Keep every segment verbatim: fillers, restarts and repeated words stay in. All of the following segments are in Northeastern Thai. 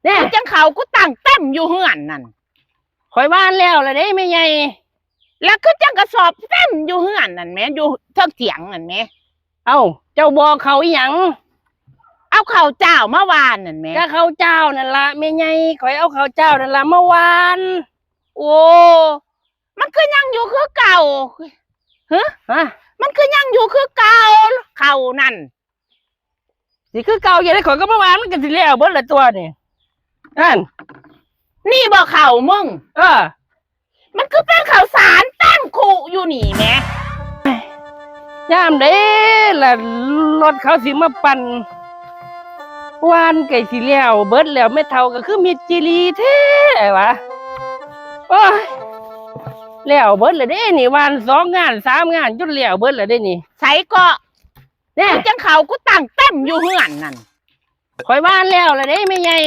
เนี่ย คือจั่งข้าวกูตั้งเต็มอยู่เฮือนนั่น ข่อยหว่านแล้วล่ะเด้แม่ใหญ่ แล้วคือจั่งกระสอบเต็มอยู่เฮือนนั่นแหม อยู่เทิงเถียงนั่นแหม เอ้า เจ้าบ่เอาข้าวอิหยัง เอาข้าวเจ้ามาหว่านนั่นแหม ก็ข้าวเจ้านั่นล่ะแม่ใหญ่ ข่อยเอาข้าวเจ้านั่นล่ะมาหว่าน โอ้ มันคือยังอยู่คือเก่า ฮะ ฮะ มันคือยังอยู่คือเก่า ข้าวนั่น สิคือเก่าจั่งใด๋ ข่อยก็มาหว่านมันก็สิแล้วเบิดละตัวนี่ นั่น นี่บ่ข้าวมึง เออ มันคือเป็นข้าวสารเต็มคุอยู่นี่แหม ยามใด๋ล่ะรถเขาสิมาปั่น หว่านใกล้สิแล้วเบิดแล้ว แม่เฒ่าก็คือมิดจิหลีแท้วะ โอ้ย แล้วเบิดแล้วเด้นี่ หว่านสองงานสามงานจนแล้วเบิดแล้วเด้นี่ ไสเกาะ เนี่ย คือจั่งข้าวกูตั้งเต็มอยู่เฮือนนั่น ข่อยหว่านแล้วล่ะเด้แม่ใหญ่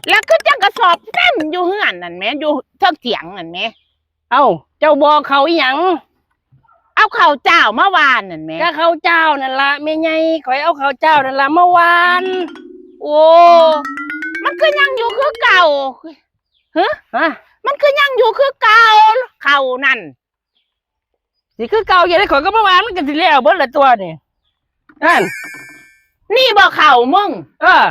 แล้วคือจั่งกระสอบเต็มอยู่เฮือนนั่นแหม อยู่เทิงเถียงนั่นแหม เอ้า เจ้าบ่เอาข้าวอิหยัง เอาข้าวเจ้ามาหว่านนั่นแหม ก็ข้าวเจ้านั่นล่ะแม่ใหญ่ ข่อยเอาข้าวเจ้านั่นล่ะมาหว่าน โอ้ มันคือยังอยู่คือเก่า ฮะ ฮะ มันคือยังอยู่คือเก่า ข้าวนั่น สิคือเก่าจั่งใด๋ ข่อยก็มาหว่านมันก็สิแล้วเบิดละตัวนี่ นั่น นี่บ่ข้าวมึง เออ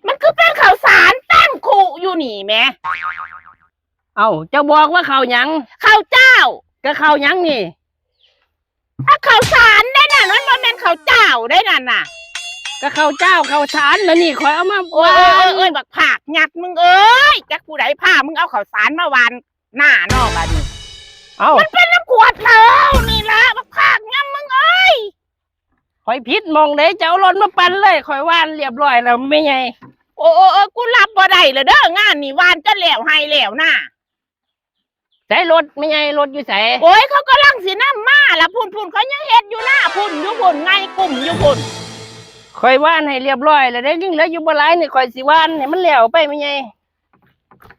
มันคือเป็นข้าวสารเต็มคุอยู่นี่แหม เอ้า เจ้าบอกว่าข้าวหยัง ข้าวเจ้า ก็ข้าวหยังนี่ อ่ะ ข้าวสารได้น่ะ มันบ่แม่นข้าวเจ้าได้นั่นน่ะ ก็ข้าวเจ้าข้าวสารแล้วนี่ ข่อยเอามา โอ้ย หว่าน โอ้ย โอ้ย บักผากหยัดมึงเอ้ย จักผู้ใดพามึงเอาข้าวสารมาหว่านหน้าเนาะบัดนี้ เอ้า มันเป็นน้ำขวดเหล้านี่ล่ะ บักผากหยัดมึงเอ้ย ข่อยผิดหม่องใด๋ เจ้าเอารถมาปั่นเลย ข่อยหว่านเรียบร้อยแล้วแม่ใหญ่ โอ้ โอ้ โอ้ กูรับบ่ได้แล้วเด้อ งานนี่หว่านจนแล้วไฮ่แล้วนา ไสรถแม่ใหญ่ รถอยู่ไส โอ้ย เขากำลังสินำมาล่ะ พุ้น พุ้น เขายังเฮ็ดอยู่นาพุ้น อยู่พุ้น ไงกุ้มอยู่พุ้น ข่อยหว่านให้เรียบร้อยแล้วเด้ ยังเหลืออยู่บ่หลายนี่ ข่อยสิหว่านให้มันแล้วไปแม่ใหญ่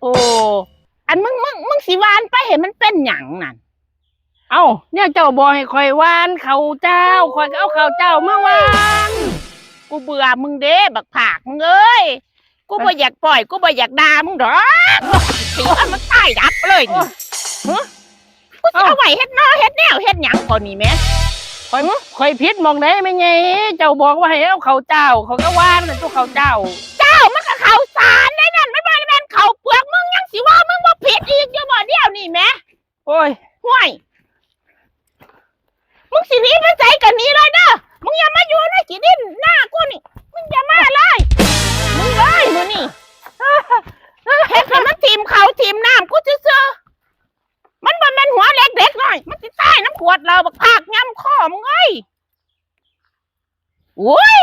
โอ้ อันมึง มึง มึงสิหว่านไปให้มันเป็นหยังนั่น เอ้า เนี่ยเจ้าบอกให้ข่อยหว่านข้าวเจ้า ข่อยก็เอาข้าวเจ้ามาหว่าน กูเบื่อมึงเด้ บักผากมึงเอ้ย กูบ่อยากปล่อย กูบ่อยากด่ามึงดอก สิเอามันตายดับเลยนี่ โอ้ย ฮะ กูสิเอาไว้เฮ็ดนอเฮ็ดแนวเฮ็ดหยังก่อนนี่แหม ข่อย ข่อยผิดหม่องใด๋แม่ใหญ่ เจ้าบอกว่าให้เอาข้าวเจ้า ข่อยก็หว่านน่ะตัวข้าวเจ้า เจ้ามันก็ข้าวสารได้นั่น มันบ่ได้แม่นข้าวเปลือก มึงยังสิว่ามึงบ่ผิดอีกอยู่บ่เดี๋ยวนี้แหม โอ้ย ห่วย มึงสิหนีไปไสก็หนีเลยเด้อ มึงอย่ามาอยู่ในขี้ดินหน้ากูนี่ มึงอย่ามาเลย มึงเลยมื้อนี้ เฮ็ดให้มันถิ่มข้าวถิ่มน้ำกูซื่อๆ มันบ่แม่นหัวเหล็กเด็กน้อย มันสิตายน้ำขวดเหล้าบักผากหยัดคอมึงเอ้ย โอ้ย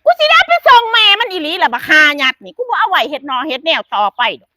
กูสิได้ไปส่งแม่มันอีหลีล่ะบักห่าหยัดนี่ กูบ่เอาไว้เฮ็ดนอเฮ็ดแนวต่อไปดอก